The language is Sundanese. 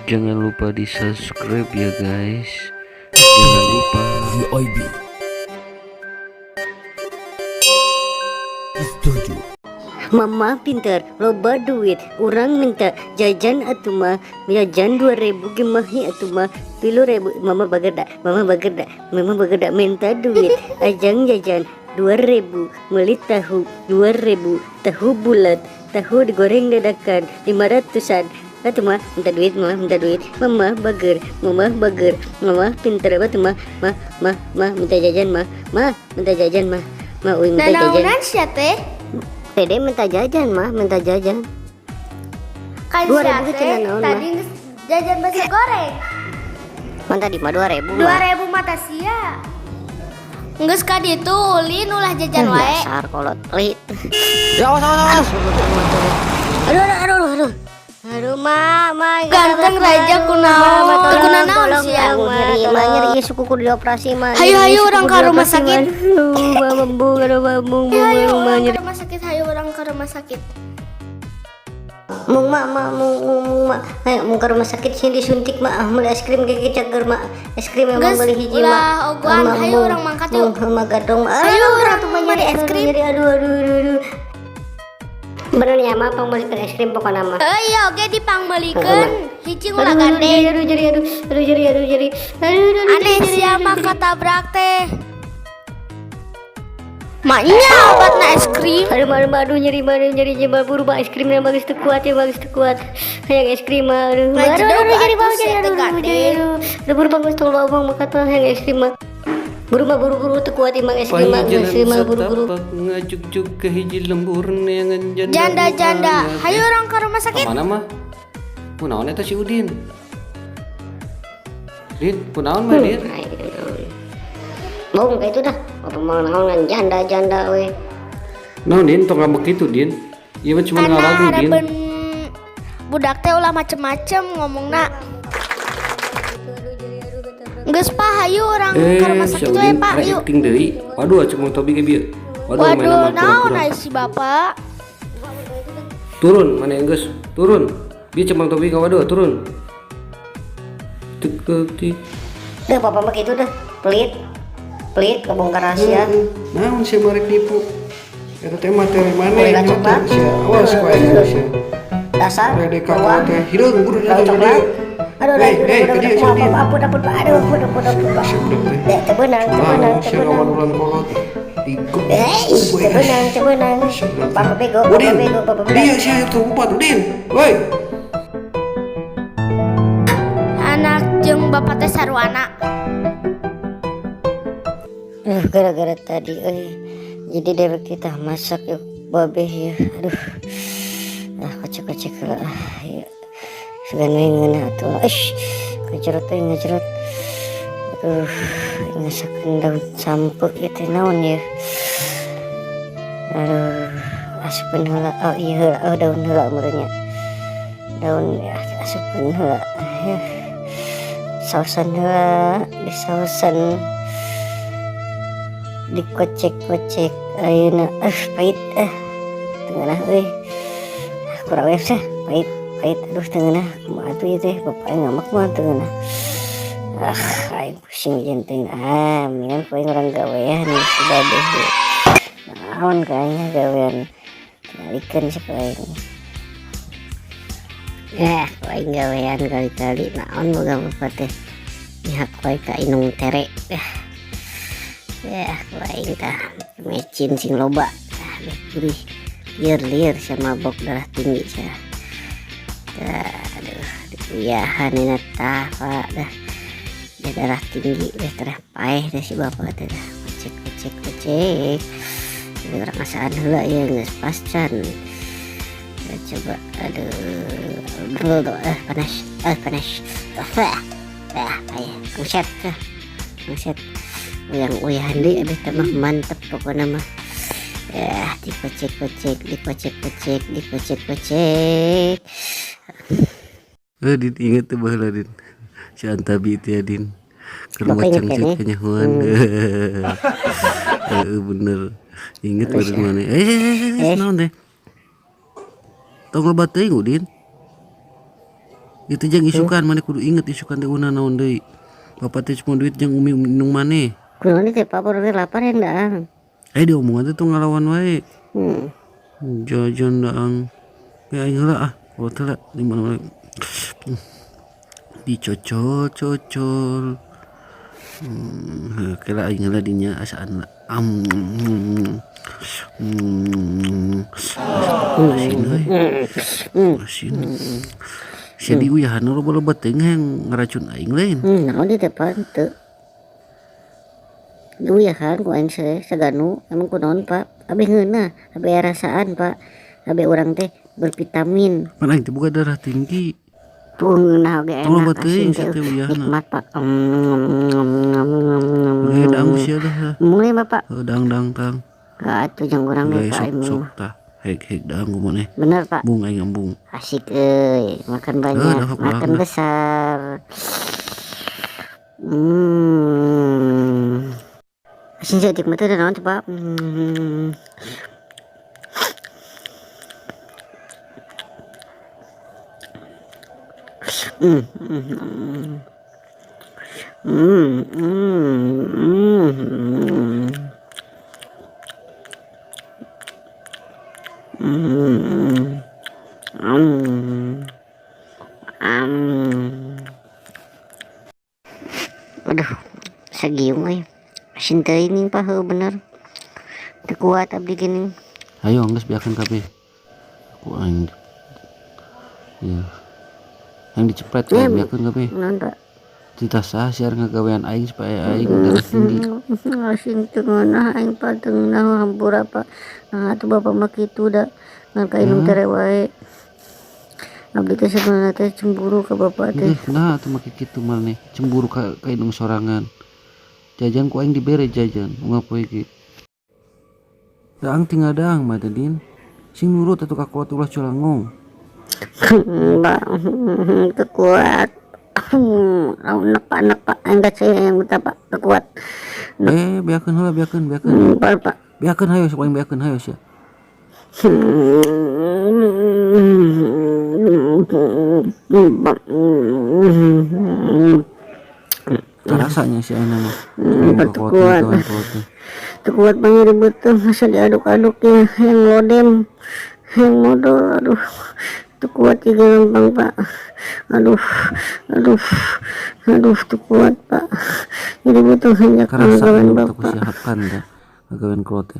Jangan lupa di subscribe ya, guys. Jangan lupa. VIB Setuju. Mama pinter, loba duit, urang minta jajan atuh mah, jajan 2.000 gemahi atuh mah, 3.000, mama bagerda, mama bagerda, mama bagerda minta duit, ajang jajan 2.000, beli tahu 2.000, tahu bulat, tahu digoreng dadakan 500-an. Atuh mah, minta duit mah, minta duit, mama bager, mama bager, mama pinter atuh mah, mah, mah, mah, minta jajan mah, mah, minta jajan mah, mah, uing minta jajan. Nanaonan sia teh? Dede minta jajan mah, minta jajan. Kan 2.000 sia ge teh cenah naon, tadi geus jajan bakso goreng. Mah tadi mah 2.000 mah. 2000 mata sia. Geus ka ditu ulin ulah jajan wae. Dasar kolot pelit. Ya, awas, awas, awas. Aduh, aduh, aduh, aduh. Aduh, ma, ma, Ganteng raja kunaon? Ma, tolong, Kunaon tolong, sia? ma, nyeri, ma, nyeri, ieu suku kudu dioperasi, ma. Hayu, Nyeri, hayu, suku urang kudu ka rumah dioperasi, ma. sakit. Aduh, ma, embung, aduh, ma, embung, embung, Hayu embung, ma, urang ke nyeri. Rumah sakit, hayu urang ke rumah sakit. Mung, ma, ma, mung, mung, mung, ma. Ayo, mung ke rumah sakit sini disuntik, ma. Ah, meuli es krim gege cager, ma. Es krim emang Geus, beli hiji, ma. ulah ogoan, Ma, hayu embung, urang mangkat yuk. embung, ma gadong, ma. Hayu Aduh, urang atuh, ma, meuli nyeri, es aduh, krim. nyeri, aduh, aduh, aduh, aduh. Bener ya, ma, pangmeulikeun es krim pokona mah. Heuh, iya oge dipangmeulikeun. Hiji ulah Aduh, gandeng. aduh, nyeri, aduh, aduh, nyeri, aduh, nyeri. Aduh, aduh, aduh, Aneh nyeri, sia aduh, mah nyeri. Katabrak teh. Maknya obatna es krim. Aduh, aduh, aduh, nyeri, aduh, nyeri, nyeri, buru, ba, es krimnya bagus tuh kuat ya, bagus tuh kuat. Hayang es krim, aduh, aduh, Ngajedog aduh, nyeri atuh banget, sia nyeri, teh aduh, aduh, nyeri, gandeng. aduh, aduh, buru bagus tuh, bang, makan tuh, hayang es krim, mah. Buru, mah, buru, buru tuh kuat, emang es krim, mah, Pahit es krim, jalan mah, buru, buru. setapak ngajuk-juk ke hiji lembur neangan janda. Janda-janda, nu hayu urang ke rumah sakit. Mana mah? Kunaon eta si Udin? Din, kunaon mah, Din? Bong, kayak itu dah. Apa mau naon janda-janda we. Naon, Din, tong ngambek kitu, Din. Ieu mah cuma Karena ngalagu, Din. harapan budak teh ulah macem-macem ngomongna. Geus, pa, hayu urang ke rumah Eh, si sakit we, Udin Pak, rek yuk. acting deui. Waduh, cek Mang Tobi ge bieu. Waduh, main Waduh, mah naon pura-pura. ai si bapak? Turun, mana geus? Turun. Bieu cek Mang Tobi ka waduh, turun. Tik tik. Dah, papa mah gitu dah. Pelit. Pelit kebongkar rahasia. Naon sia marek nipu? Eta teh materi maneh Boleh coklat? sia. Awas ku aing sia. Dasar. Rede Bawang. kakak teh hideung buru Bau coklat. Aduh, aduh, Hei, aduh, hei, aduh, ke dieu aduh, si Udin. ampun, ampun, aduh, ampun, ampun, ampun, ampun. Si budak teh. Dek, tebenang, tebenang, Curang, sia tebenang. ngawaluran kolot. Digebuk. Eh, tebenang, tebenang. Papa bego, papa Udin, bego, papa bego. dia sia itu umpat Udin. Woi. Anak jeung bapak teh sarwana. Gara-gara tadi, eh, jadi dewek kita masak yuk, babe ya. Aduh, ah, kocek-kocek lah, ya. Sugan we ngeunah atuh. Ish, ngajerot euy, ngajerot. Aduh, ngasakeun daun sampe ieu teh naon ya? Aduh, asupkeun heula. Oh iya heula, oh daun heula meureun nya. Daun ya asupkeun heula. Ya. Sausan heula, disausan dikocek-kocek ayeuna, eh, pahit, eh, teu ngeunah euy, kurang sah, pahit pahit, aduh, teu ngeunah, kumaha atuh ieu teh, bapak aing ngambek mah, teu ngeunah, ah, aing pusing jeung teuing, ah, mendingan ku aing urang gawean si babe naon ka aing gawean tingalikeun si ku aing ya, ku aing gawean kali-kali naon boga bapak teh mihak wae ka indung tere ya. Ya, ku aing tah mecin sing loba. Ah, beh gurih. Lieur-lieur sia mabok darah tinggi sia. Tah, aduh, dikuyahan ini tah, Pak, dah. Dia darah tinggi, deh terah paeh dah si bapak teh dah. Kocek kocek kocek. Ini urang asaan heula ya geus pascan. Ya, coba, aduh, aduh, eh, panas, eh, panas. Ah, ah, paeh. Buset, ah. Buset. Uyang-uyahan deui abeh teh mah mantep pokona mah. Ya, dikocek-kocek, dikocek-kocek, dikocek-kocek. Eh, Din, inget tuh baheula, Din. Si Antabi itu ya, Din. Ke rumah Bapak inget cangcut kan, ya? Kanyahoan. Heeh, bener. Inget Terus baru ya? mana. Eh, eh, eh, eh, Eh. naon teh? Tong loba teuing, Udin. Itu jang isukan maneh kudu inget isukan teh una naon deui. Bapak teh cuma duit jang umi indung maneh. Kunaon teh Pak, baru lapar yang daang. Eh diomongan teh tong ngalawan wae. Jajan daang. Ya aing heula ah, kolot heula di mana dicocol-cocol. Kela aing heula dinya asaan am. Asin euy. Asin. Sia diuyahan loba-loba teuing hayang ngaracun aing lain. Naon ieu teh Pak teu. Diuyahan ku aing saganu emang kunaon Pak? Abeh ngeunah, abeh rasaan Pak. Abeh urang teh bervitamin. Pan aing teh boga darah tinggi. Tuh ngeunah oge Tong loba enak asin teuing teh sia teh uyahna. Nikmat Pak. Ge daang sia dah. Mulai Bapak. Heuh daang-daang tang. Atuh jang urang ge Geus Pak sok sok tah. Heg-heg daang ku maneh. Bener Pak. Bung aing embung. Asik euy, makan banyak, dah, makan dah. besar. Asin saeutik mah teh naon teh Pak? Aduh, sagiung euy. Asin teuing Pak, heuh bener. Teu kuat abdi geuning. Ayo geus beakeun kabeh. Ku aing. Ya. Yang dicepret Ya, aing beakeun kabeh. Naon Pak? Titah sah siar ngagawean aing supaya aing darah tinggi. Asin teu ngeunah aing Pak, teu ngeunah hampura Pak. Nah atuh bapak mah kitu da. Ngan ka indung tere wae. Abdi teh sebenarnya teh cemburu ka bapak teh. Ih, nah atuh make kitu maneh cemburu ka indung sorangan. Jajan ku aing dibere jajan unggal poe ge. Daang tinggal daang mah teh Din. Sing nurut atuh ka kolot ulah culangong. Pak, teu kuat. Enek Pak, enek Pak, enggak saya yang minta Pak, teu kuat. Beakeun heula, beakeun, beakeun. Pak, Pak. Beakeun hayo sok aing beakeun hayo sia. Rasanya si Aina mah. Teu kuat. Teu kuat banget ribet tuh, masa diaduk-aduk ya, yang lodem, yang modal, aduh. Teu kuat juga gampang Pak. Aduh, aduh, aduh, teu kuat Pak. Jadi butuh hanya Kerasa kagawean anu teu Bapak. kusiapkan dah kagawean kolot teh.